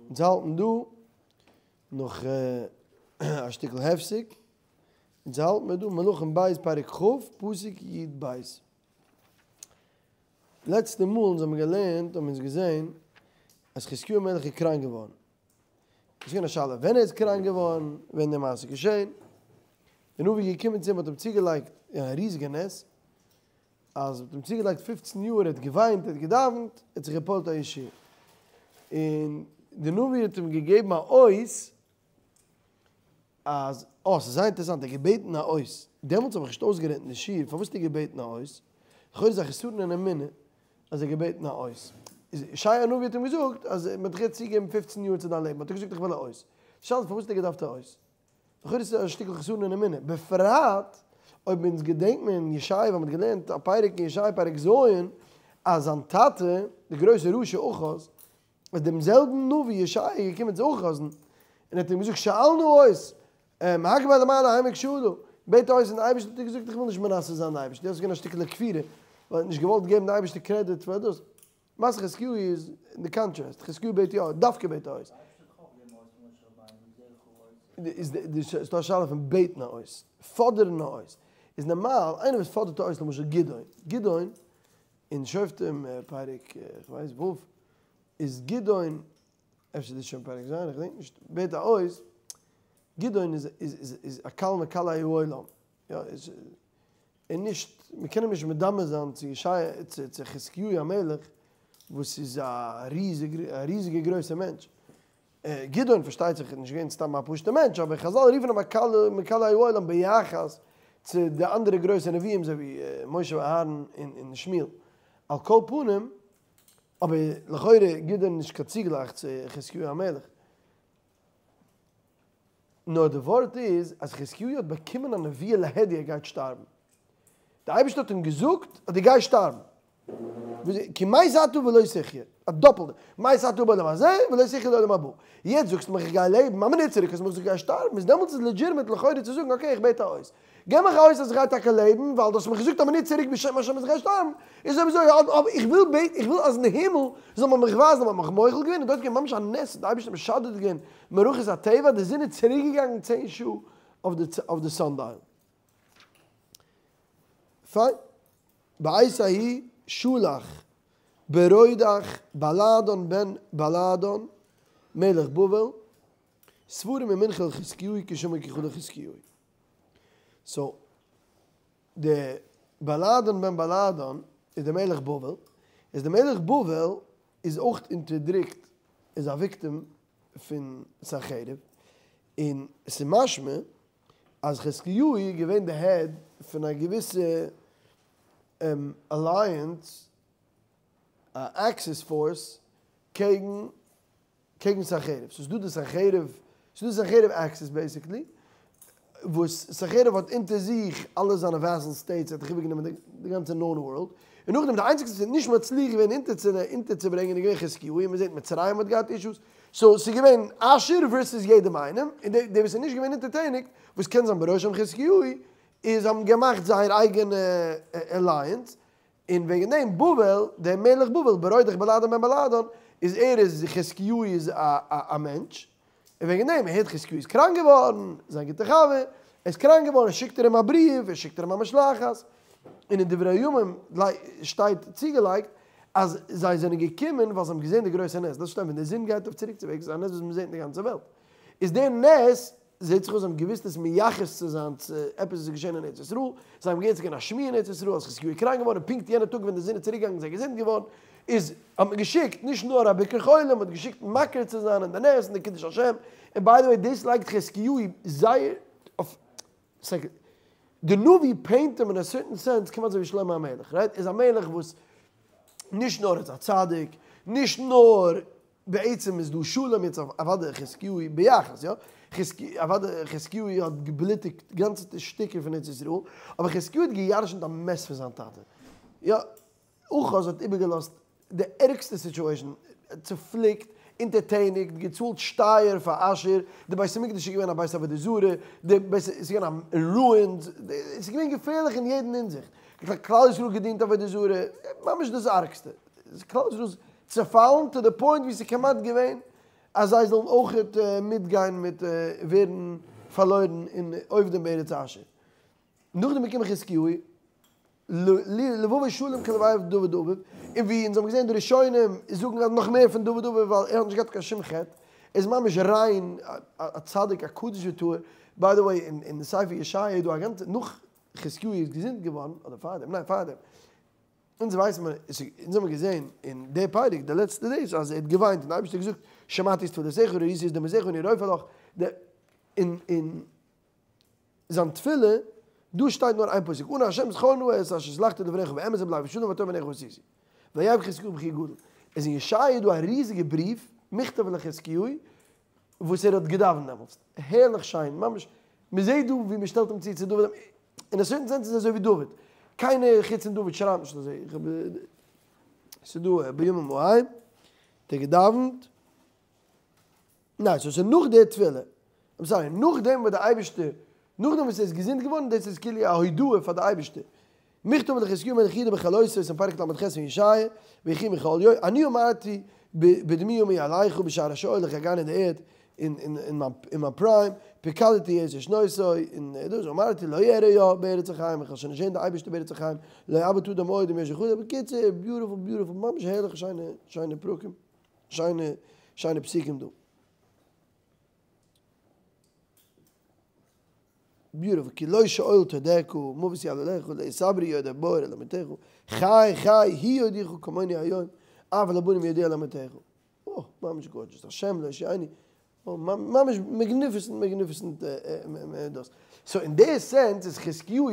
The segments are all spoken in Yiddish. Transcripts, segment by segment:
אונז האלטן דא נאך א שטיקל הפסק, אונז האלט מיר דא מלכים ב' פרק כ' פסוק י ב. לעצטע מאל אונז האבן געלערנט האבן אונז געזען אז חזקיהו המלך איז קראנק געווארן. עס איז געווען א שאלה ווען ער איז קראנק געווארן, ווען די מעשה איז געשען. דער נביא איז געקומען צו אים האט אים צוגעלייגט א ריזיגע נס, אז מ'האט אים צוגעלייגט פופצן יאר, ער האט געוויינט, ער האט געדאווענט, ער האט זיך געפועלט א ישועה. און די נביא האט אים געגעבן א אות, אז, אה, ס'איז זייער אינטערעסאנט, ער האט געבעטן א אות. דעמאלטס האב איך נישט אויסגערעדט אין די שיעור, פארוואס האט ער געבעטן א אות? לכאורה איז א חסרון אין אמונה אז ער האט געבעטן א אות. איז ישעי' הנביא האט אים געזאגט אז מ'האט דיך יעצט צוגעגעבן פופצן יאר צו דיין לעבן, האט ער געזאגט איך וויל א אות. די שאלה איז פארוואס האט ער געדארפט א אות? לכאורה איז עס א שטיקל חסרון אין אמונה, בפרט אויב אונז געדענקט מען אין ישעי' ווען מ'האט געלערנט א פרק אין ישעי' פרק ז' אז זיין טאטע דער גרויסער רשע אחז איז דעם זעלבן נביא ישעי' געקומען צו אחז'ן און האט אים געזאגט שאל נא אות הגבה למעלה העמק שאלה, בעט א אות און די אייבערשטער האט געזאגט איך וויל נישט מנסה זיין די אייבערשטער, דאס איז געווען א שטיקעלע כפירה ווייל ער האט נישט געוואלט געבן די אייבערשטער קרעדיט פאר דאס. מעשה חזקיהו איז די קאנטראסט, חזקיהו בעט יא, דווקא בעט א אות. איז די ס'איז דא א שאלה פון בעטן א אות, פאדערן א אות, איז נארמאל איינער וואס פאדערט א אות למשל גדעון, גדעון אין שופטים פרק כ'ווייס ו' איז גדעון, אפשר איז דאס שוין פרק ז' איך געדענק נישט, בעט א אות, גדעון איז איז איז א קל מקלי העולם, יא איז און נישט, מען קען אים נישט מדמה זיין צו ישעיה, צו חזקיהו המלך, וואס איז א ריזיג, א ריזיגער גרויסער מענטש. גדעון פארשטייט זיך איז נישט געווען סתם א פשוט'ער מענטש, אבער חזל רופן אים א קל מקלי העולם ביחס צו די אנדערע גרויסע נביאים אזוי ווי משה אהרן און שמואל. על כל פנים, אבער לכאורה גדעון איז נישט קיין צוגלייך צו חזקיהו המלך. נאר די ווארט איז אז חזקיהו האט באקומען א נבואה להדיא ער גייט שטארבן. די אייבערשטער האט אים געזאגט אז דו גייסט שטארבן. כי מת אתה ולא תחיה. א דאפלטע. מת אתה בעולם הזה ולא תחיה לעולם הבא. יעצט זאגסטו מיך איך גיי לעבן, א מינוט צוריק האסטו מיך געזאגט גיי שטארבן, איז דעמאלטס איז לעדזשיטעמעט לכאורה צו זאגן okay איך בעט א אות. געב מיך א אות אז איך גיי טאקע לעבן, ווייל דו האסט מיך געזאגט א מינוט צוריק בשם השם אז איך גיי שטארבן, איז אויב אזוי אבער איך וויל בעטן, איך וויל אז אין הימל זאל מען מיך ווייזן אז מען האט מיך מוחל געווען, און דארט איז געווען ממש א נס, די אייבערשטער האט משדד געווען מערכות הטבע, די זון איז צוריק געגאנגען צען שעה אויף די sundial. פיין. בעת ההיא שלח ברודך בלאדן בן בלאדן מלך בבל ספרים ומנחה אל חזקיהו כי שמע כי חלה חזקיהו. so די בלאדן בן בלאדן איז די מלך בבל, איז די מלך בבל איז אויך אונטערדריקט, איז א victim פון סנחריב, און ס'איז משמע אז חזקיהו איז געווען די head פון א געוויסע alliance, א axis force קעגן קעגן סנחריב, ס'איז דא די סנחריב, ס'איז דא די סנחריב axis basically, וואס סנחריב האט אונטער זיך אלע זיינע vassal states, ער האט דאך איבערגענומען די גאנצע known world, און נאכדעם די איינציגסטע וואס האט נישט מצליח געווען אונטערצוברענגען איז געווען חזקיהו, און מ'זעט מצרים האט געהאט אישוס, so ס'איז געווען אשור versus יעדעם איינעם, און די וואס איז נישט געווען אונטערטעניגט, וואס קען זיין בראשם חזקיהו, איז האבן געמאכט זייער אייגענע alliance, און וועגן דעם בבל, דער מלך בבל, ברודך בלאדן בן בלאדן, איז ער איז חזקיהו איז א א מענטש, און וועגן דעם הערט חזקיהו איז קראנק געווארן, זיין גוטע חבר, ער איז קראנק געווארן, שיקט ער אים א בריוו, ער שיקט ער אים א משלחת, און אין דברי הימים שטייט צוגעלייגט אז זיי זענען געקומען ווייל זיי האבן געזען די גרויסע נס, דאס שטייט ווען די זון גייט אויף צוריקצוועגס איז א נס וואס מען זעט אין די גאנצע וועלט, איז דער נס זעט זיך אויס זיי האבן געוואוסט עס מייחס צו זיין צו עפעס וואס איז געשען אין ארץ ישראל, זיי האבן געהערט ס'איז געווען א שמועה אין ארץ ישראל אז חזקיהו איז קראנק געווארן און פונקט יענע טאג ווען די זון איז צוריק געגאנגען איז ער געזונט געווארן, איז האט מען געשיקט נישט נאר א ביקור חולים, מען האט געשיקט מכיר צו זיין אין די נס און די קידוש השם, און by the way דאס לייגט חזקיהו זייער אויף די נביא paint אים אין א certain sense כמעט אזוי ווי שלמה המלך, right? ער איז א מלך וואס נישט נאר איז א צדיק, נישט נאר בעצם איז דא שלום יעצט אוודאי חזקיהו ביחס יא, אוודאי חזקיהו האט געבלוטיגט גאנצעטע שטיקער פון ארץ ישראל, אבער חזקיהו האט געירשנט א mess פון זיין טאטע, יא, אחז האט איבערגעלאזט די ערגסטע situation, צופליקט, אונטערטעניגט, געצאלט שטייער פאר אשור, די בית המקדש איז געווען א בית עבודה זרה, די בית איז געווען א ruins, עס איז געווען געפערליך אין יעדן הינזיכט, כלל ישראל האט געדינט עבודה זרה, ממש דאס ארגסטע, כלל ישראל איז צעפאלן to the point ווי ס'איז כמעט געווען. אז זיי זאלן אויכעט מיטגיין מיט ווערן פארלוירן אין אובדים בארץ אשור. נאכדעם איז געקומען חזקיהו, לבבו שלם כלבב דוד אביו, און ווי אונז האבן געזען די ראשונים זאגן אז נאך מער פון דוד אביו ווייל ער האט נישט געהאט קיין שום חטא, ער איז ממש ריין, א צדיק א קדוש וטהור, ביי די וועי אין ספר ישעיה איז דא א גאנצע, נאך חזקיהו איז געזונט געווארן, אדער פארדעם, ניין פארדעם, אונז ווייסן מיר, אונז האבן געזען אין די פרק די לעצטע דאס אז ער האט געוויינט און די אייבערשטער האט געזאגט שמעתי את תפלתך וראיתי את דמעותיך ואני רופא לך, און און זיין תפילה, דא שטייט נאר איין פסוק, אנא השם זכור נא את אשר התהלכתי לפניך באמת ובלבב שלם והטוב בעיניך עשיתי. ויבך חזקיהו בכי גדול. איז אין ישעיה דא א ריזיגע בריוו, מכתב לחזקיהו, וואס ער האט געדאווענט דעמאלטס. הערליך שיין, ממש, מען זעט דא ווי מען שטעלט אים צו צו דוד, אין א certain sense איז ער אזוי ווי דוד, קיינער חוץ פון דוד שרייבט נישט אזוי, איך האב, ס'איז דא בימים ההם, האט ער געדאווענט, ניין, סאו ס'איז נאך די תפילה, I'm sorry, נאכדעם וואס די אייבערשטער, נאכדעם וואס ער איז געזונט געווארן, דאס איז כאילו א הודאה פאר די אייבערשטער. מכתב לחזקיהו מלך יהודה בחלותו אין פרק ל"ח פון ישעיה, ויחי מחליו, אני אמרתי בדמי ימי אליך בשער השאול איך גיי גיין אין די ערד אין מיין prime, פקדתי את שנותי, און דאס אמרתי לא אראה יה בארץ החיים, איך וועל שוין נישט זען די אייבערשטער בארץ החיים, לא אביט אדם עוד אם יש וכו', בקיצור, beautiful beautiful, ממש הערליכע שיינע שיינע פרקים. שיינע שיינע פסוקים דא. Beautiful, כי לא שאול תודך, מות יהללך, לא יסברי יודעי בור אל אמתך, חי חי הוא יודיך כמוני היום, אף לבנים יודיע אל אמתך. אה, ממש gorgeous, השם להושיעני, ממש magnificent magnificent דאס. So אין די sense איז חזקיהו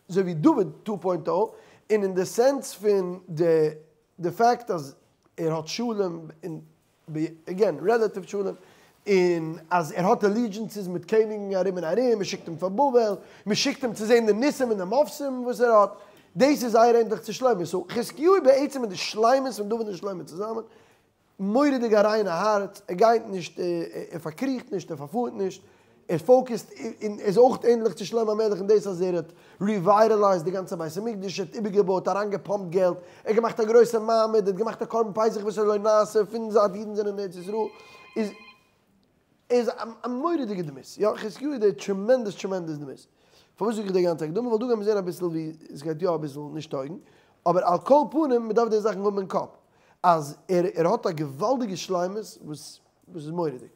אזוי ווי דוד two point o, און אין די sense פון די די fact אז ער האט שלום און again relative שלום, און אז ער האט allegiances מיט קעניגן ארום און ארום, מען שיקט אים פאר בבל, מען שיקט אים צו זען די ניסים און די מופתים וואס ער האט, דאס איז זייער ענדליך צו שלמה, so חזקיהו בעצם איז די שלימות פון דוד און שלמה צוזאמען, מורא'דיג א ריינע הארץ, ער גייט נישט, ער פארקריכט נישט, ער פארפארט נישט, ער focused, און ער איז אויך ענדליך צו שלמה המלך אין דאס אז ער האט revitalized די גאנצע בית המקדש, ער האט איבערגעבויט, אריינגעפאמפט געלט, ער האט געמאכט א גרויסע מעמד, ער האט געמאכט א קרבן פסח וואס איז לא נעשה פון זייט אידן זענען אין ארץ ישראל, איז ער איז א מורא'דיגע דמות, יא, חזקיהו איז דער tremendous tremendous דמות. פארוואס זאג איך די גאנצע הקדמה? ווייל דא גייט מען זען אביסל ווי עס גייט יא אביסל נישט טויגן, אבער על כל פנים מען דארף די זאכן האבן אין קאפ, אז ער ער האט א געוואלדיגע שלימות וואס וואס איז מורא'דיג.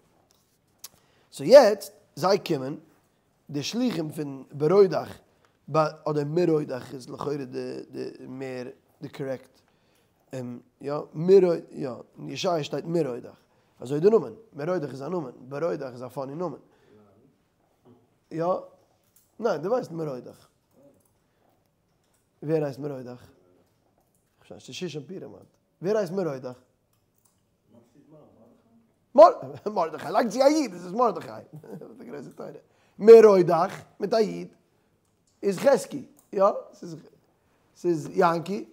So יעצט, זיי קומען, די שלוחים פון ברודך, אדער מרודך איז לכאורה די די מער די correct, יא, מרוד, יא, אין ישעיה שטייט מרודך, אזוי די נאמען, מרודך איז א נאמען, ברודך איז א funny נאמען. יא? ניין, דו ווייסט מרודך. ווער הייסט מרודך? כ'פארשטיי נישט, ס'איז שושן פורים היינט. ווער הייסט מרודך? מרדכי, לייג צו א יוד, עס איז מרדכי. וואס די גרויסע תורה. מרודך מיט א יוד איז חזקי, יא? ס'איז ס'איז יענקי.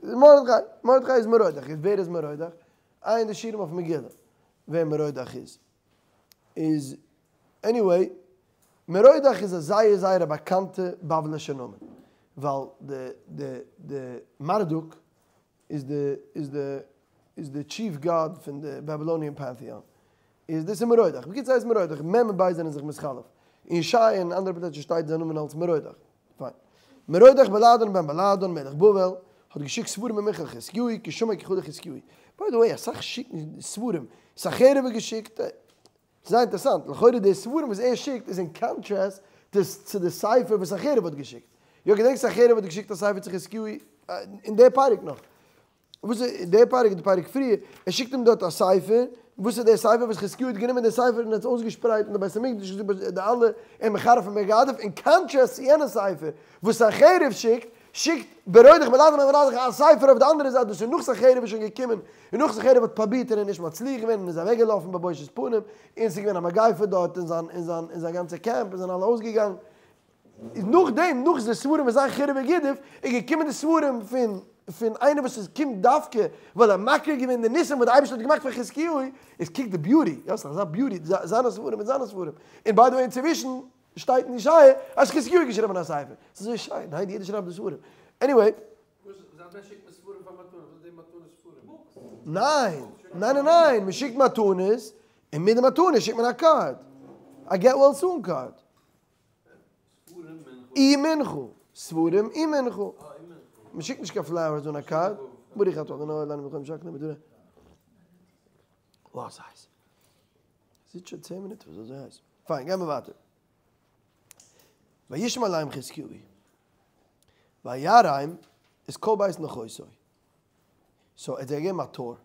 מרדכי, מרדכי איז מרודך. ווער איז מרודך? עיין די שיעורים אויף מגילה ווער מרודך איז. איז anyway, מרודך איז א זייער זייער א באקאנטע בבלישע נאמען, ווייל די די די מרדוק איז די איז די איז די chief god פון די Babylonian pantheon, איז דאס איז מרודך, בקיצור הייסט מרודך, מ' און ב' זענען זיך מתחלף, אין ישעיה און אנדערע פלעצער שטייט זיין נאמען אלס מרודך, פיין. מרודך בלאדן בן בלאדן מלך בבל האט געשיקט ספרים ממך אל חזקיהו כי שמע כי חלה חזקיהו. By the way אסאך שיקן ספרים, סנחריב האט געשיקט, ס'איז זייער אינטערעסאנט, לכאורה די ספרים וואס ער שיקט איז אין contrast צו די ספר וואס סנחריב האט געשיקט. יא געדענקסט סנחריב האט געשיקט א ספר צו חזקיהו אין די פרק נאך. וואס איז די פרק די פרק פריער, ער שיקט אים דארט א ספר, וואס איז דער ספר וואס חזקיהו האט גענומען די ספר און האט עס אויסגעשפרייט אין די בית המקדש די אלע און מחרף און מגדף, אין contrast צו יענע ספר וואס סנחריב שיקט, שיקט ברודך בלאדן בלאדן א ספר אויף די אנדערע זייט דאס איז נאך סנחריב איז שוין געקומען און נאך סנחריב האט פרובירט און איז נישט מצליח געווען און איז אוועק געלאפן בבושת פנים און ס'איז געווען א מגיפה דארט אין זיין אין זיין אין זיין גאנצע קעמפ און זענען אלע אויסגעגאנגען איז נאכדעם נאך די ספרים פון סנחריב וגידוף איז געקומען די ספרים פון פון איינער וואס איז קומט דווקא ווייל ער מכיר געווען די ניסים וואס די אייבערשטער האט געמאכט פאר חזקיהו איז קוק די beauty יא ס'איז אזא beauty זיינע ספרים מיט זיינע ספרים און by the way אינצווישן שטייט אין ישעיה אז חזקיהו האט געשריבען א ספר. ס'איז אזוי שיין, היינט יעדער שרייבט די ספרים. Anyway. וואס זיין ווען שיקט מען ספרים פאר מתנות? וואס איז די מתנות ספרים? ניין! ניין ניין ניין! מען שיקט מתנות, און מיט די מתנות שיקט מען א card. א get well soon card. ומנחה. ספרים ומנחה. מען שיקט נישט קיין flowers אן א card. ברוך אתה ה' אלוהינו מלך העולם שהכל נהיה בדברו. וואו ס'הייס. ס'איז שוין צען מינוט וואס אזוי הייס. פיין, גיימער ווייטער. וישמע אליהם חזקיהו. ויראם את כל בית נכותו. so ער האט זיי געגעבן א tour.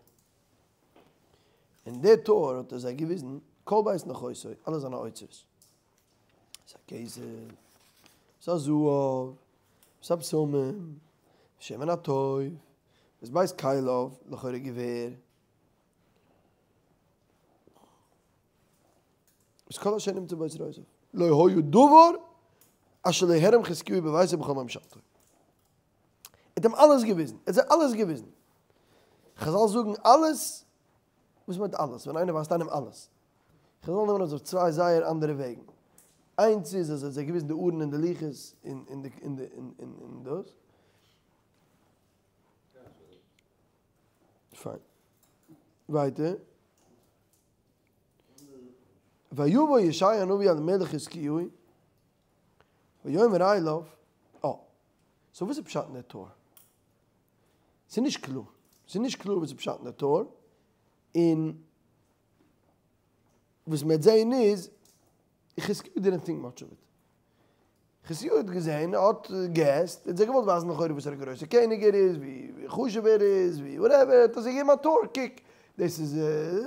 אין די tour האט ער זיי געוויזן כל בית נכותו, אלע זיינע אוצרות. את הכסף, את הזהב, את הבשמים, שמן הטוב, את בית כליו, לכאורה געווער. את כל אשר נמצא באוצרותיו. לא היה דבר אשר לא הראם חזקיהו בביתו ובכל ממשלתו. ער האט אים אלעס געוויזן, ער האט זיי אלעס געוויזן. חזל זאגן אלעס, וואס מיינט אלעס? ווען איינער ווייזט איינעם אלעס. חזל נעמען עס אויף צוויי זייער אנדערע וועגן. איינס איז אז ער האט זיי געוויזן די ארון און די לוחות און די און די און דאס. פיין. ווייטער. ויבא ישעיה הנביא אל המלך חזקיהו ויאמר אליו, אה, so וואס איז פשט אין די tour? ס'איז נישט קלאר. ס'איז נישט קלאר וואס איז פשט אין די tour, און וואס מ'וועט זעהן איז, חזקיהו didn't think much of it. חזקיהו האט געזעהן, ער האט געסט, ער האט זיי געוואלט ווייזן לכאורה וואסערע גרויסע קעניג ער איז, ווי חשוב ער איז, ווי whatever, האט ער זיי געגעבן א tour, קוק, דאס איז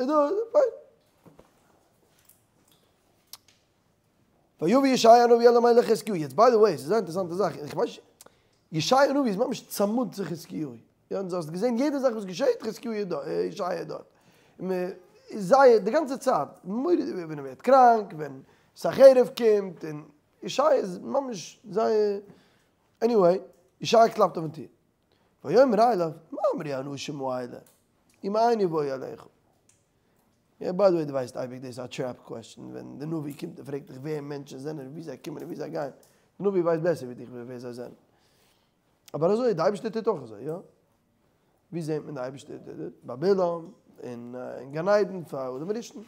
דא, פיין. ויבא ישעיה הנביא אל המלך חזקיהו, יעצט by the way, ס'איז זייער אינטערעסאנטע זאך, איך ווייס נישט, ישעיה הנביא איז ממש צמוד צו חזקיהו, יא, דו האסט געזען יעדע זאך וואס געשעהט, חזקיהו איז דא, ישעיה איז דארט, זייער, די גאנצע צייט, מורא'דיג ווען ער ווערט קראנק, ווען סנחריב קומט, און ישעיה איז ממש זייער, anyway, ישעיה קלאפט אויפן טיר, ויאמר אליו, מה אמרו האנשים האלה, ומאין יבואו אליך? יא by the way דו ווייסט אייביג דאס איז א trap question ווען די נביא קומט און פרעגט דיך ווער מענטשן זענען און ווי זיי קומען און ווי זיי גייען, די נביא ווייסט בעסער ווי דיך ווער זיי זענען. אבער אזוי די אייבערשטער טוט אויך אזוי, יא? ווי זעט מען די אייבערשטער טוט עס? ביי בלעם, אין גן עדן פאר אדם הראשון.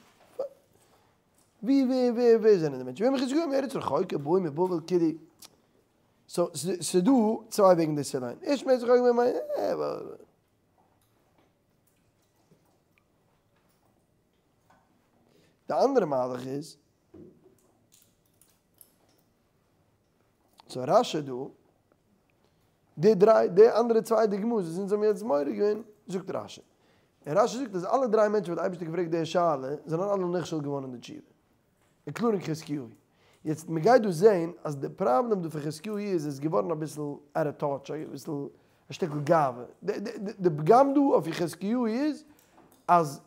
ווי ווער ווער ווער זענען די מענטשן? ויאמר חזקיהו מארץ רחוקה באו מבבל כאילו. so ס'דא צוויי וועגן דאס צו ליינען. ערשט מארץ רחוקה מיינט די אנדערע מהלך איז, so רש"י דא, די דריי, די אנדערע צוויי דוגמאות וואס אונז האבן יעצט מורה געווען, זאגט רש"י. און רש"י זאגט אז אלע דריי מענטשן וואס די אייבערשטער געפרעגט די שאלה, זענען אלע נכשל געווארן אין די תשובה. including חזקיהו. יעצט מען גייט דא זעהן אז די פראבלעם דא פון חזקיהו איז עס איז געווארן אביסל out of touch, אביסל א שטיקל גאווה. די פגם דא אויף חזקיהו איז אז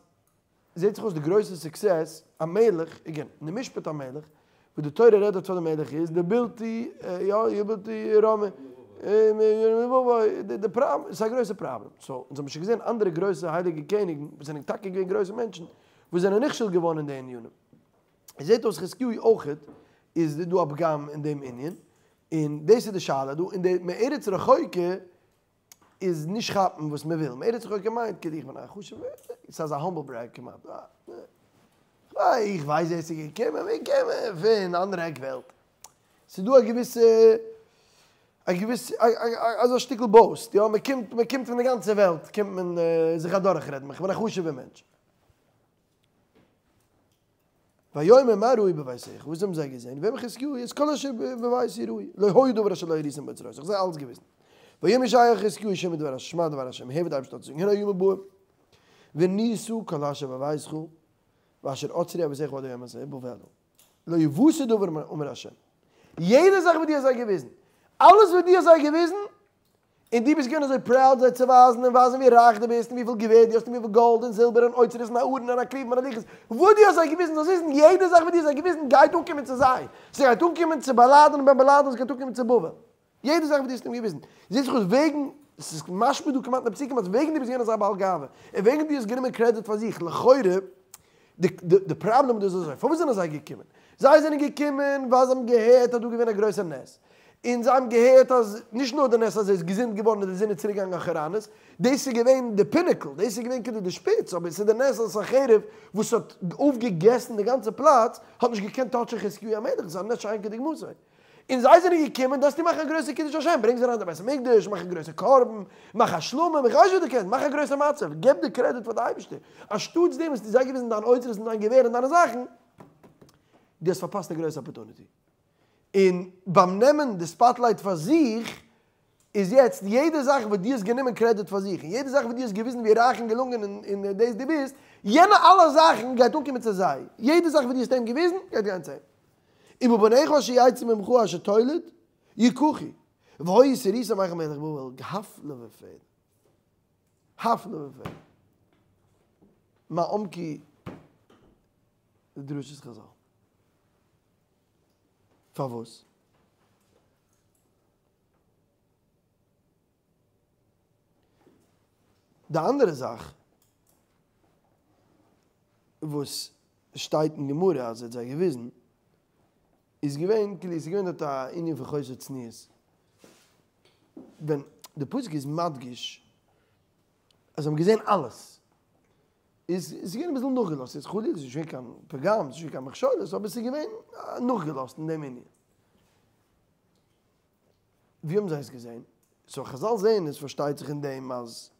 זעהט זיך אויס די גרויסע success, א מלך, again, אין די משפט המלך, וואס די תורה רעדט דארט פאר די מלך איז די בלתי, יא, בלתי רמה, די פראבלעם, ס'איז א גרויסע פראבלעם. so, אונז האבן שוין געזעהן אנדערע גרויסע הייליגע קעניגן וואס זענען טאקע געווען גרויסע מענטשן, וואס זענען נכשל געווארן אין די ענינים. עס זעט אויס חזקיהו אויכעט איז דא א פגם אין דעם ענין, און דאס איז די שאלה דא, און די מארץ רחוקה איז נישט כאפן וואס מען וויל, מארץ רחוקה מיינט כאילו איך בין א חשוב'ער, ס'איז אזא humble brag כמעט, איך ווייס ווער ס'איז געקומען, מיר קומען פון אנדערע עק וועלט, ס'איז דא א געוויסע, א געוויסע, אזא שטיקל boast, יא, מען קומט, מען קומט פון די גאנצע וועלט קומט מען זיך אדורכרעדן, איך בין א חשוב'ער מענטש. ויאמר מה ראו בביתך, וואס האבן זיי געזען? ויאמר חזקיהו את כל אשר בביתי ראו, לא היה דבר אשר לא הראיתם באוצרותיו, איך זיי אלעס געוויזן. ויאמר ישעיה אל חזקיהו שמע דבר השם, שמע דבר השם, הער וואס די אייבערשטער האט צו זאגן, הנה הימים באים, וענית כל אשר בביתך, ואשר אצרו אבותיך עד היום הזה, בבלה. לא יוותר דבר אמר השם. יעדע זאך וואס דו האסט זיי געוויזן, אלעס וואס דו האסט זיי געוויזן, און דו ביסט געווען אזוי proud זיי צו ווייזן און ווייזן ווי רייך דו ביסט און וויפיל געווער דו האסט און וויפיל גאלד און זילבער און אוצרות און ארון און הכרובים און הלוחות, וואס דו האסט זיי געוויזן זאלסט וויסן, יעדע זאך וואס דו האסט זיי געוויזן גייט אנקומען צו זיי, ס'גייט אנקומען צו בלאדן און בן בלאדן, ס'גייט אנקומען צו בבל. יעדע זאך וואס דו האסט אים געוויזן. זעט זיך אויס וועגן, ס'איז משמע דא כמעט אין די פסוקים אז וועגן דו ביסט געווען אזא בעל גאווה, און וועגן דו האסט גענומען קרעדיט פאר זיך, לכאורה, די די פראבלעם דא איז אזוי, פארוואס זענען זיי געקומען? זיי זענען געקומען ווייל זיי האבן געהערט אז דא איז געווען א גרויסע נס. און זיי האבן געהערט אז נישט נאר די נס אז ער איז געזונט געווארן און די זון איז צוריק געגאנגען אחורנית, דאס איז געווען די pinnacle, דאס איז געווען כאילו די שפיץ, אבער עס איז די נס אז סנחריב וואס האט אויפגעגעסן די גאנצע פלאץ האט נישט געקענט touch ן חזקיהו המלך, דאס איז א נס שאין כדוגמתו. און זיי זענען געקומען, דארפסטו מאכן א גרויסע קידוש השם, ברענג זיי אריין די בית המקדש, מאך א גרויסע קרבן, מאך א שלמים, איך ווייס וואס דו קענסט, מאך א גרויסע מצב, געב די קרעדיט פאר די אייבערשטער, אנשטאטס דעם האסטו זיי געוויזן דיין אוצרות און דיין געווער און דיינע זאכן, דו האסט פארפאסט א גרויסע opportunity. און ביים נעמען די spotlight פאר זיך, איז יעצט יעדע זאך וואס דו האסט גענומען קרעדיט פאר זיך, און יעדע זאך וואס דו האסט געוויזן ווי רייך און געלונגען און דאס דו ביסט, יענע אלע זאכן גייט אנקומען צו זיי, יעדע זאך וואס דו האסט אים געוויזן גייט גיין צו אים. ומבניך אשר יצאו ממך אשר תוליד, יקחו, והיו סריסים בהיכל מלך בבל, הפלא ופלא. הפלא ופלא. מה עמקו די דרשות חזל. פארוואס? די אנדערע זאך וואס שטייט אין גמרא אז ער האט זיי געוויזן איז געווען כאילו עס איז געווען דארט א ענין פון חוסר צניעות ווען די פסוק איז מדגיש אז זיי האבן געזען אלעס איז עס געווען אביסל נאכגעלאזט איז חלילה איז נישט געווען קיין פגם נישט געווען קיין מכשולות אבער עס איז געווען נאכגעלאזט אין דעם ענין. ווי האבן זיי עס געזען? so חזל זעען עס פארשטייט זיך אין דעם אז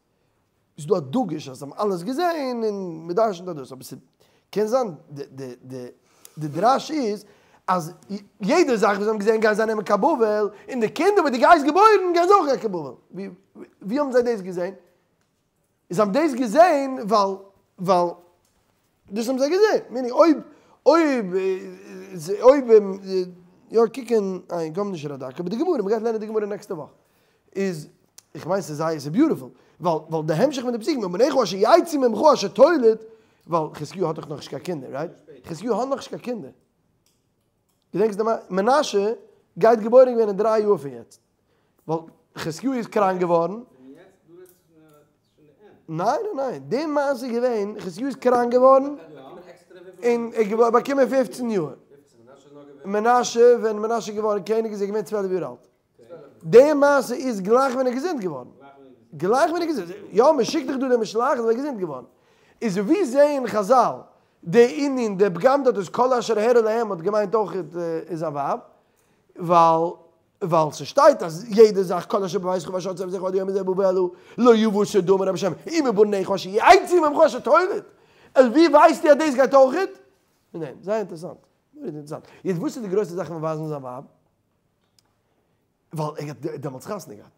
ס'איז דא א דגוש אז זיי האבן אלעס געזען און מ'דרש'נט אט דאס, אבער ס'קען זיין די דרש איז אז יעדע זאך וואס זיי האבן געזען גייען זיי נעמען קיין בבל, און די קינדער וואס דו גייסט געבוירן גייען זיי אויך גיין קיין בבל. ווי האבן זיי דאס געזען? זיי האבן דאס געזען ווייל ווייל דאס האבן זיי געזען, meaning אויב אויב אויב יא קוק אין איין קום נישט רדק אבער די גמרא מ'גייט לערנען די גמרא נעקסטע וואך איז איך מיין ס'איז זייער ס'איז beautiful ווייל ווייל די המשך פון די פסוקים מבניך אשר יצאו ממך אשר תוליד ווייל חזקיהו האט דאך נאכנישט קיין קינדער right? חזקיהו האט נאכנישט קיין קינדער געדענקסט די מנשה גייט געבוירן געווען אין דריי יאר פון יעצט ווייל חזקיהו איז קראנק געווארן. ניין ניין ניין, די מעשה איז געווען, חזקיהו איז קראנק געווארן, און ער האט באקומען פופצן יאר. מנשה, ווען מנשה איז געווארן קעניג איז ער געווען 12 יאר אלט. די מעשה איז גלייך ווען ער איז געזונט געווארן. גלייך ווען ער איז געזונט, יא מען שיקט דיך דא די משלחת ווייל ער איז געזונט געווארן. איז ווי זעהן חזל די ענין, די פגם דארט איז כל אשר הראה להם האט געמיינט אויך איז א ווייב, ווייל ווייל ס'שטייט אז יעדע זאך כל אשר בביתך ואשר עשו עבדיך עד היום הזה בבלה לא יבושו דמר השם ומבניך אשר יצאו ממך אשר תוליד. אז ווי ווייסטו אז דאס גייט אויכעט? פון דעם. זייער אינטערעסאנט. מורא'דיג אינטערעסאנט. יעצט וואס איז די גרויסע זאך פון ווייזן זיין ווייב? ווייל ער האט דעמאלטס חתונה געהאט.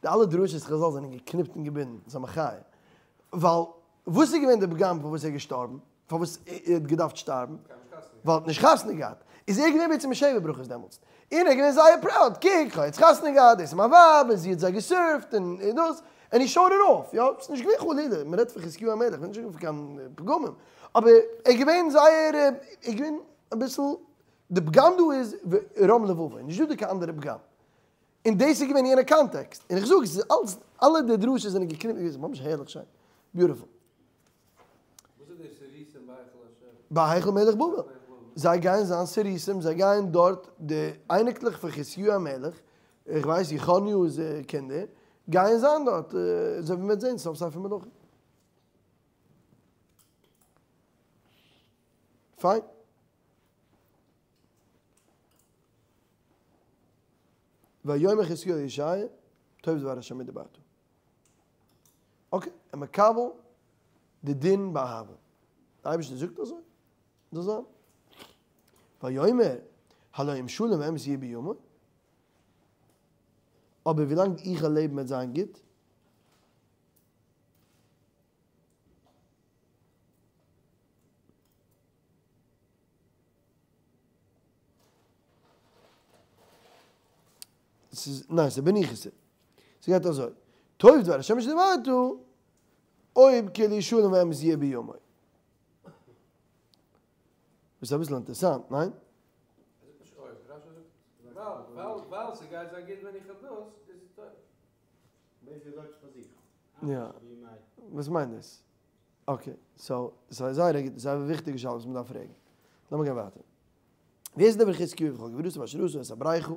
די אלע דרשות חזל זענען געקניפט און געבינדן, ס'איז א מחיה. ווייל וואס איז געווען די פגם פארוואס ער איז געשטארבן? פארוואס ער האט געדארפט שטארבן? ווייל ער האט נישט חתונה געהאט. איז ער געווען בעצם אין שבע ברכות דעמאלטס. און ער איז געווען זייער proud, קוק, איך האב יעצט חתונה געהאט, דאס איז מיין ווייב, און זי האט זיי גע serve ט, און דאס. און he showed it off, יא, ס'איז נישט געווען חלילה, מען רעדט פון חזקיהו המלך, מען רעדט נישט פון קיין פגמים. אבער ער איז געווען זייער, ער איז געווען אביסל, די פגם דא איז רם לבבו, נישט דא די קיין אנדערע פגם. און דאס איז געווען יענע context. און איך זאג, עס איז אלץ, אלע די דרשות זענען געקניפט געווען, ממש הערליך שיין. beautiful. וואס איז די סריסים בהיכל השם? בהיכל מלך בבל. זיי גייען זיין סריסים, זיי גייען דארט, די אייניקלעך פון חזקיהו המלך, איך ווייס יכניהו'ס קינדער, גייען זיין דארט, אזוי ווי מ'וועט זען סוף ספר מלכים. פיין. ויאמר חזקיהו אל ישעיה, טוב דבר השם מדברת. okay, ער מקבל די דין באהבה. די אייבערשטער זאגט אזוי, זאל זיין. ויאמר, הלא אם שלום ואמת יהיה בימי, אבער ווילאנג איך וועל לעבן וועט זיין גוט. ס'איז, ניין, ס'איז בניחותא. ס'גייט אזוי, טוב דבר השם שדיברת, אויב כאילו שלום ואמת יהיה בימי. וואס איז אביסל אינטערעסאנט, ניין? ווייל ס'גייט זיין גוט ווען איך האב דאס, איז טוב. יא. וואס מיינט דאס? okay, so, ס'איז זייער א גוטע, זייער א וויכטיגע שאלה וואס מ'דארף פרעגן. לאמיר גיין ווייטער. ווער איז דער חזקיהו וכל גבורתו ואשר עשה את הבריכה?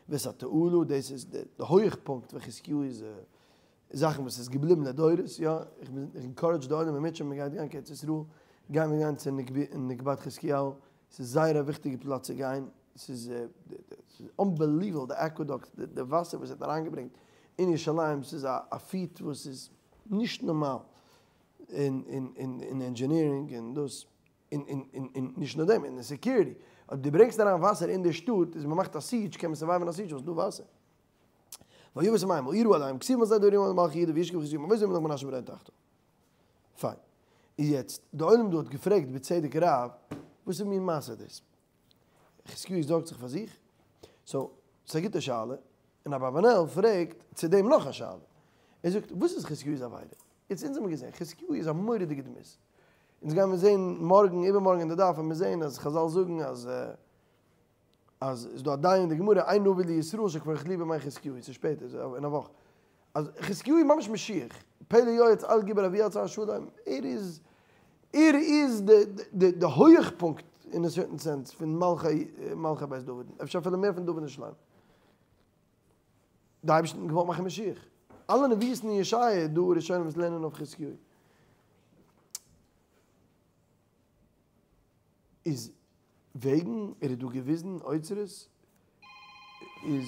ואת התעלה, דאס איז די הויעכפונקט פון חזקיהו'ס זאכן וואס איז געבליבן לדורות, יא, איך בין, איך encourage די עולם אם ירצה השם מען גייט גיין קיין ארץ ישראל, גייען מיר גיין צו נקבת חזקיהו, ס'איז זייער א וויכטיגע פלאץ צו גיין, ס'איז unbelievable די aqueduct, די וואסער וואס ער האט אריינגעברענגט אין ירושלים, ס'איז א feat וואס איז נישט נארמאל אין engineering און דאס, און נישט נאר דעם, אין די security, אויב דו ברענגסט אריין וואסער אין די שטאט, איז מ'מאכט א siege, קען מען survive ן א siege ווייל ס'איז דא וואסער. ויבא את המים העירה עליהם כתובים על זה הדברים על מלכי יהודה וישכב חזקיהו עם אבותיו וימלוך מנשה בנו תחתיו. פיין. איז יעצט, די עולם דא האט געפרעגט בצדק רב, וואס איז מין מעשה דאס? חזקיהו זארגט זיך פאר זיך? so, ס'איז א גוטע שאלה, און אברבנאל פרעגט צו דעם נאך א שאלה. ער זאגט, וואס איז חזקיהו'ס עבירה? יעצט אונז האבן געזען, חזקיהו איז א מורא'דיגע דמות. אונז גיימיר זען מארגן, איבערמארגן אין די דף וועלן מיר זען אז חזל זאגן אז אז איז דא א דיין אין די גמרא אין נביא לישראל שכבר החליף בימי חזקיהו, ס'איז שפעטער, אין א וואך, אז חזקיהו איז ממש משיח, פלא יועץ אל גיבור אבי אל שר שלום, ער איז ער איז די די די הויעכפונקט אין א certain sense פון מלכי מלכי בית דוד, אפשר אפילו מער פון דוד און שלמה. די אייבערשטער האט געוואלט מאכן משיח. אלע נביאות אין ישעיה דא ראשונים וואס לערנען אויף חזקיהו. איז וועגן ער האט דא געוויזן אוצרות איז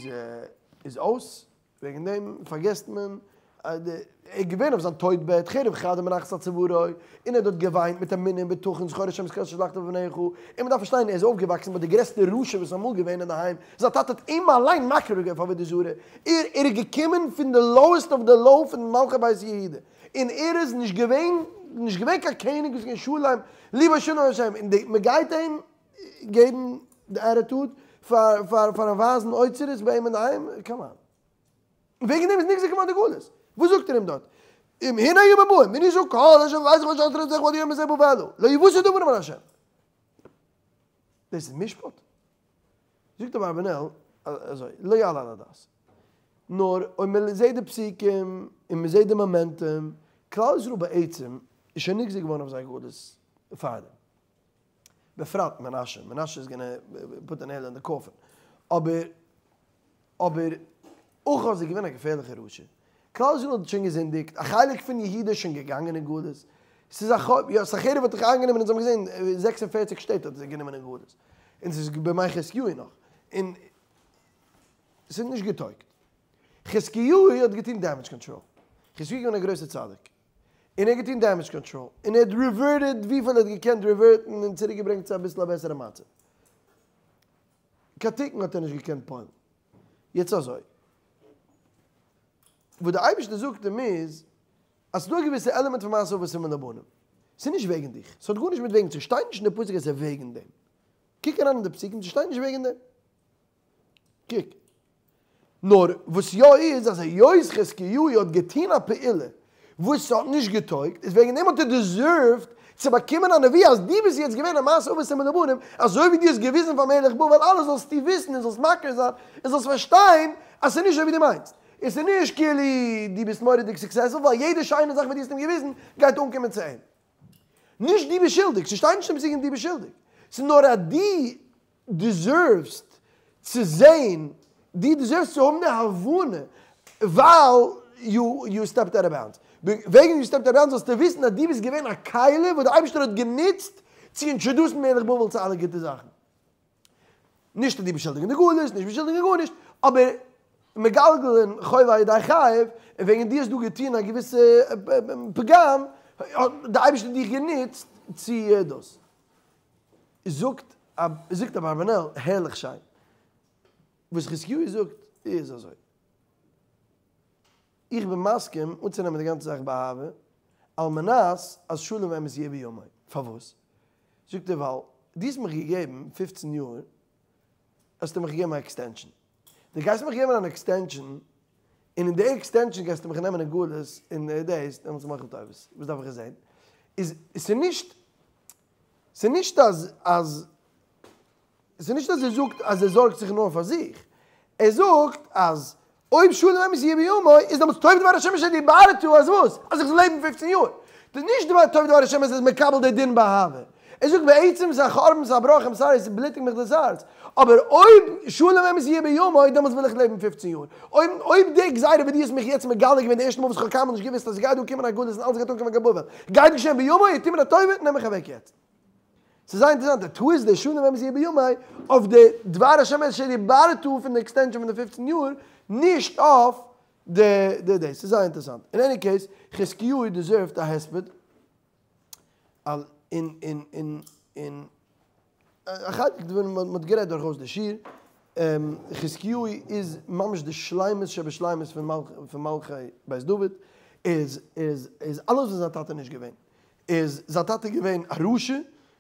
איז אויס, וועגן דעם פארגעסט מען אז ער איז געווען אויף זיין טויט בעט, חרב חדה מונחת על צווארו, און ער האט דארט געוויינט מיט אמונה און בטחון, זכור השם את כל אשר שלחת לפניך, און מען דארף פארשטיין ער איז אויפגעוואקסן ביי די גרעסטע רשע וואס איז אמאל געווען אינדערהיים, זיין טאטע האט אים אליין מקריב געווען פאר עבודה זרה, ער ער איז געקומען פון די lowest of the low פון מלכי בית יהודה. און ער איז נישט געווען, נישט געווען קיין קעניג וואס איז געווען שלם לבו שלם עם השם, און די מען גייט אים געבן די attitude פאר פאר פארן ווייזן אוצרות ביי אים אינדערהיים, come on. וועגן דעם איז נגזר געווארן די גלות. וואס זאגט ער אים דארט? אם הנה הימים הבאים, והנית כל אשר בביתך ואשר על ארצך ועד היום הזה בבלה, לא יווסת דבר מן השם. דאס איז משפט? זאגט אברבנאל אזוי, לא יעלה על הדעת. נאר אויב מען זעט די פסוקים און מען זעט די momentum, כלל ישראל בעצם איז שוין נגזר געווארן אויף זיי גלות פארדעם. בפרט מנשה, מנשה איז gonna put the nail in the coffin. אבער אבער אחז איז געווען א געפערליכע רשע. כלל ישראל האט שוין געזינדיגט, א חלק פון יהודה איז שוין געגאנגען אין גלות. ס'איז א חוב, יא, סנחריב האט דאך איינגענומען, אונז האבן געזען 46 שטעט האט ער גענומען אין גלות. און ס'איז בימי חזקיהו נאך. און ס'איז נישט געטויגט. חזקיהו האט געטון damage control. חזקיהו איז געווען א גרויסער צדיק. און ער האט געטון damage control. און ער האט reverted וויפיל ער האט געקענט revert ן און צוריקגעברענגט צו אביסל א בעסערע מצב. קיין תיקון האט ער נישט געקענט פועל'ן. יעצט אזוי. וואס דער אייבערשטער זאגט אים איז, אז ס'איז דא א געוויסע עלעמענט פון מעשה אבות סימן לבנים. ס'איז נישט וועגן דיך. ס'האט גארנישט מיט וועגן, ס'שטייט נישט אין די פסוק אז ס'איז וועגן דעם. קוק אריין אין די פסוקים, ס'שטייט נישט וועגן דעם. קוק. נאר וואס יא איז, אז היות חזקיהו האט געטון א פעולה וואס ס'האט נישט געטויגט, איז וועגן דעם האט ער deserved צו באקומען א נבואה אז דו ביסט יעצט געווען א מעשה אבות סימן לבנים, אזוי ווי דו האסט געוויזן פאר מלך בבל אלעס זאלסטו וויסן און זאלסט מכיר זיין און זאלסט פארשטיין אז ס'איז נישט אזוי ווי דו מיינסט. און ס'איז נישט כאילו דו ביסט מורא'דיג successful, ווייל יעדע שיינע זאך וואס דו האסט אים געוויזן גייט אנקומען צו אים. נישט דו ביסט שולדיג, ס'שטייט נישט אין פסוקים דו ביסט שולדיג, ס'איז נאר אז דו deserve סט צו זעהן, דו deserve סט צו האבן די הבנה ווייל you stepped out of bounds. וועגן you stepped out of bounds זאלסטו וויסן אז דו ביסט געווען א כלי וואס דער אייבערשטער האט גענוצט צו introduce ן מלך בבל צו אלע גוטע זאכן. נישט אז דו ביסט שולדיג אין די גלות, נישט ביסט שולדיג אין גארנישט, אבער מגלגלין חוב על ידי חייב, און וועגן דו האסט דא געטון א געוויסע פגם, האט דער אייבערשטער דיך גענוצט צו דאס. זאגט זאגט אברבנאל הערליך שיין. וואס חזקיהו זאגט איז אזוי. איך בין מסכים אנצונעמען די גאנצע זאך באהבה, על מנת אז שלום ואמת יהיה בימי. פארוואס? זאגט ער ווייל דו האסט מיך געגעבן 15 יאר, האסטו מיך געגעבן א extension. דו גייסט מיך געבן אן extension, און אין די extension גייסטו מיך נעמען אין גלות, און דאס, דעמאלטס מאך איך טובות. וואס דארף איך עס זען? איז ס'נישט, ס'נישט אז, אז, ס'נישט אז ער זאגט אז ער זארגט זיך נאר פאר זיך. ער זאגט אז אויב שלום ואמת יהיה בימי, איז דעמאלטס טוב דבר השם אשר דיברת, אז וואס? אז איך זאל לעבן 15 יאר. דאס איז נישט דבר טוב דבר השם אז ער איז מקבל די דין באהבה. ער זאגט בעצם ס'איז א חורבן ס'איז א בראך I'm sorry ס'בלוטיגט מיך דאס הארץ, אבער אויב שלום אמת יהיה בימי דעמאלטס וויל איך לעבן פופצן יאר. אויב אויב די גזירה וואס דו האסט מיך יעצט מגלה געווען די ערשטע מאל וואס כ'האב קיינמאל נישט געוואוסט אז ס'גייט דא קומען א גלות און אלעס גייט אנקומען קיין בבל, גייט געשען בימי, טו מיר א טובה נעם מיך אוועק יעצט. ס'איז זייער אינטערעסאנט, די טעות איז די שלום אמת יהיה בימי אויף די דבר השם אשר דיברת פון די extension פון די פופצן יאר, נישט אויף די די דאס. ס'איז זייער אינטערעסאנט. אין any case, חזקיהו deserved א הספד. און און און און א חלק דערפון מען האט גערעדט דורכאויס די שיעור, חזקיהו איז ממש די שלימות שבשלימות פון מלכי בית דוד, איז איז איז אלעס וואס זיין טאטע נישט געווען, איז זיין טאטע געווען א רשע,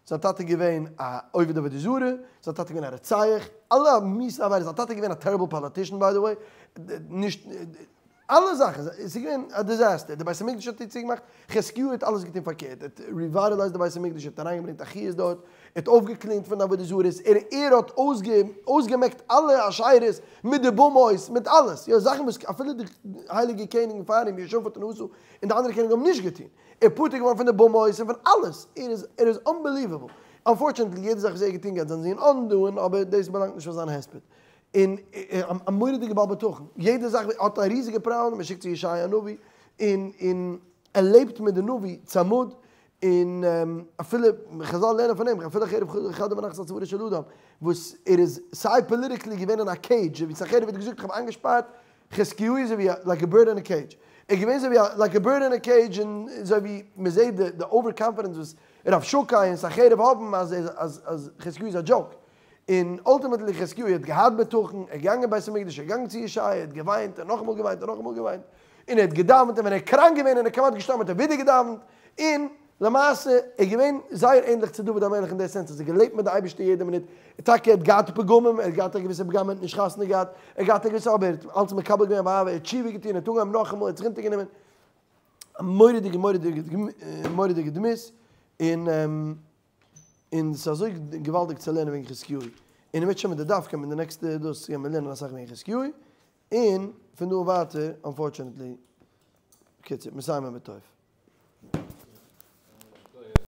זיין טאטע געווען א עובד עבודה זרה, זיין טאטע געווען א רוצח, אלע מיאוסע עבירות, זיין טאטע געווען א terrible politician by the way, נישט. אלע זאכן, עס איז געווען א disaster, די בית המקדש האט ער צוגעמאכט, חזקיהו האט אלעס געטון פארקערט, ער האט revitalized די בית המקדש, ער האט אריינגעברענגט א חיות דארט, ער האט אויפגעקלינט פון די עבודה זרות, ער ער האט אויסגעמעקט אלע אשרות מיט די במות, מיט אלעס, יא זאכן וואס אפילו די הייליגע קעניגן פאר אים, יהושפט און אסא און די אנדערע קעניגן האבן נישט געטון, ער איז פטור געווארן פון די במות און פון אלעס, ער איז ער איז unbelievable, unfortunately יעדע זאך וואס ער האט געטון גייט זיין זון undo ן, אבער דאס באלאנגט נישט פאר זיין הספד. און א מורא'דיגע בעל בטחון, יעדע זאך האט א ריזיגע פראבלעם, מען שיקט צו ישעי' הנביא, און און ער לעבט מיט די נביא צמוד, און אפילו חזל לערנען פון אים, אפילו חרב חדה מונחת על צווארו של אדם, וואס ער איז סיי politically געווען אין א cage, ווי סנחריב האט געזאגט איך האב איינגעשפארט חזקיהו אזוי ווי א like a bird in a cage, ער איז געווען אזוי ווי א like a bird in a cage, און אזוי ווי מען זעט די over confidence וואס רבשקה און סנחריב האבן אז אז אז חזקיהו איז א joke, און ultimately חזקיהו האט געהאט בטחון, ער איז געגאנגען אין בית המקדש, ער איז געגאנגען צו ישעיה, ער האט געוויינט, און נאכאמאל געוויינט, און נאכאמאל געוויינט, און ער האט געדאווענט, און ווען ער איז קראנק געווען און ער איז כמעט געשטארבן האט ער ווידער געדאווענט, און למעשה ער איז געווען זייער ענדליך צו דוד המלך אין די sense אז ער האט געלעבט מיט די אייבערשטער יעדע מינוט, טאקע ער האט געהאט פגמים, ער האט געהאט א געוויסע פגם, ער האט נישט חתונה געהאט, ער האט געהאט א געוויסע אבער ער האט אלץ מקבל געווען באהבה, ער האט תשובה געטון, ער האט אנגעהויבן נאכאמאל, ער האט זיך אונטערגענומען, א מורא'דיגע מורא'דיגע מורא'דיגע דמות, און. און ס'איז אזוי געוואלדיג צו לערנען וועגן חזקיהו, און אם ירצה השם מיט די דף קען מען די נעקסטע דאס קען מען לערנען אסאך וועגן חזקיהו, און פון דא און ווייטער unfortunately, בקיצור, מסיימים בטוב.